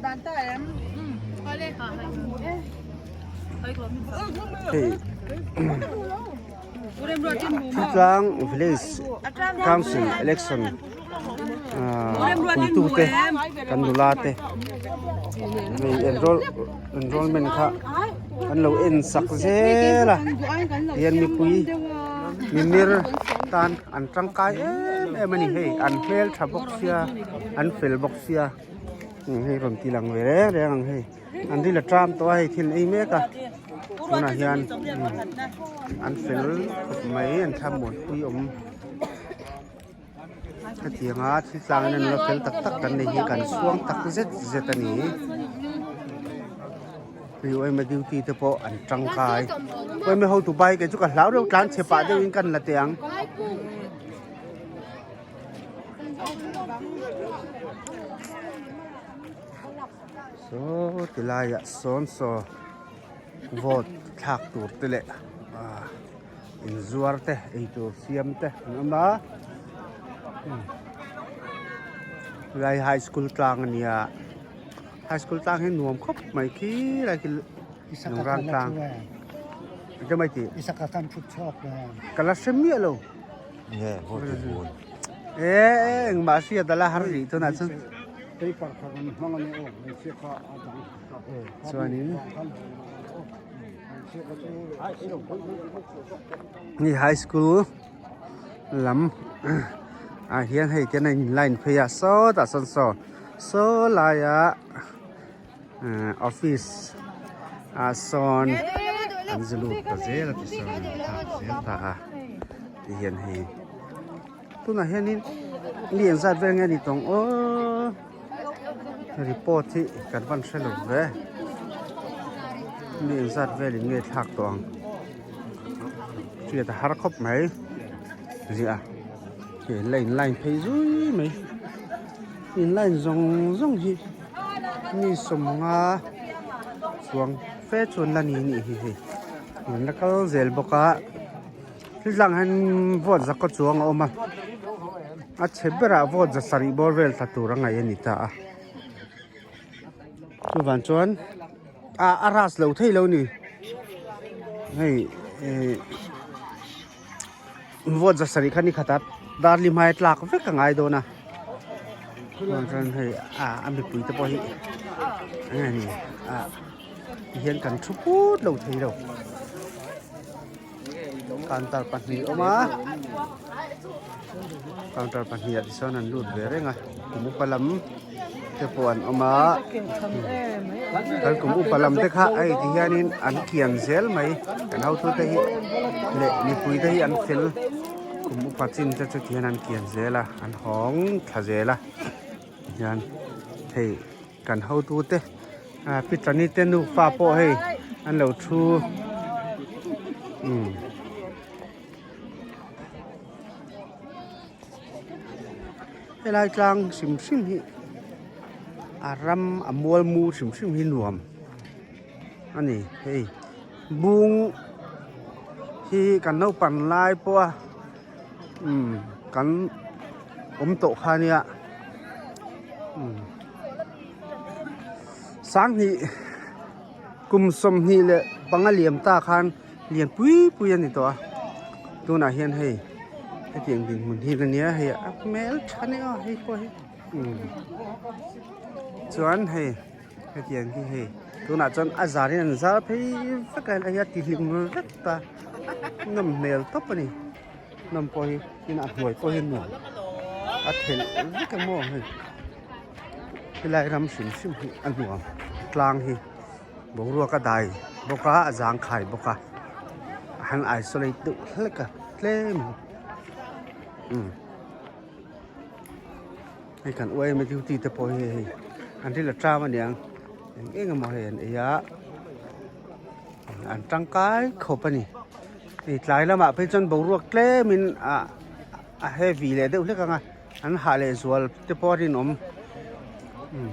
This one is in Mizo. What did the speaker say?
Hei Thutlang Village Council Election ah puitute kan nula te hei enroll enrollment kha an lo en sak zel a tihian mipui mimir tan an tangkai em em a ni hei an hmel tha bawk sia an fel bawk sia hei rawn ti lang ve reng reng ang hei. An ril a tram tawh a hei thil an ei mek a tunah hian an fel khawp mai an thla muanpui awm hetiang a thil tlang in an la fel tak tak kan nei hi kan chhuang tak zet zet a ni hei yma duty te pawh an tangkai yma hotu bike chu ka hlau reuh tlan chhe pah deuh in kan la teh ang. Saw ti laiah sawn saw vote thlak tur te leh ah inzuar te eitur siam te an awm a helai high school tlang a nia high school tlang hi nuam khawp mai khi lai khi lungrang tlang enge mai tih ka la hre miah lo e engmah hriat a la har rih tunah chuan. Paper kha kan hmang a ni aw hmeichhia kha a dang chuanin ni high school lam ah hian hei ten a in line phei a sawtah sawn saw saw laia office ah sawn an zu lut ta zel a ti sawn zel ta a tihian hei. Tunah hianin mi engzat vel nge ni tawng aw report hi kan van hre lo ve mi engzat velin nge thlak tawh ang hriat a har khawp mai ziah a la in line phei zui mai in line zawng zawng hi mi sawmnga chuang fe chuan la ni anih hi hei an la kal zel bawk a. Thil tlang hian vote za kaw chuang a awm a a chhe berah vote za sarih bawr vel thla tur a ngaih a ni ta a chuvang chuan ah a ras lo thei lo ni hei eh vote za sarih kha ni khat a darli hmai tlak vek a ngai dawn a chuvang chuan hei ah a mipui te pawh hi eng nge ni ah tihian kan thu put lo thei lo. Counter pahnih a awm a counter pahnih ah tichuan an lut ve reng a kum upa lam te pawh an awm a kan kum upa lam te kha hei ti hianin an kian zel mai kan hotute hi leh mipui te hi an fel kum upa chin te chu tihian an kian zel a an hawng thla zel a tihian hei. Kan hotute Pi Tani te nufa pawh hei an lo thu umm helai tlang hrim hrim hi a ram a mual mu hrim hrim hi nuam a ni hei bung hi kan naupang lai pawh a umm kan awm tawh kha nia umm sanghnih kum sawmhnih leh panga liam ta khan lian pui pui a ni tawh a tunah hian hei hetiang dinhmun hi la nia hei a hmel tha nia hei pawh hi umm chuan hei hetiang hi hei tunah chuan a zarin an zar phei vek a hei a ti hlim vek ta nawm hmel tawp a ni nawm pawh hi tin a hnuai pawh hi nuam a thelh vek ang maw hei helai ram hrim hrim hi a nuam tlang hi boruak a dai bawk a a zangkhai bawk a a han isolate deuh hlek a tlem in umm. Hei kan yma duty te pawh hi hei an ril a tram aniang eng eng emaw hei an ei a an tangkai khawp a ni hei tlai lamah phei chuan boruak tlem in ah a heavy leh deuh hlek ang a an hah leh zual te pawh a rinawm umm.